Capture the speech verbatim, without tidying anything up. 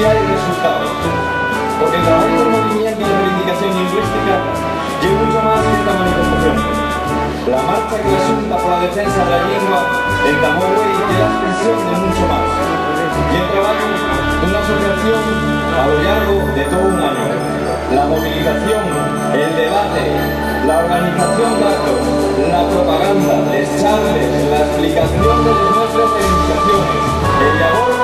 hai resultaos. Porque el trabayu del movimientu de reivindicación llingüística ye muncho más que esta manifestación. La marcha que la Xunta pola Defensa de la Llingua entamó güei ye la espresión de muncho más. Ye el trabayu d'una asociación a lo llargo de todo un añu. La movilización, el debate, la organización d'actos, la propaganda, les charles, la esplicación de les nuestres reivindicaciones, el llabor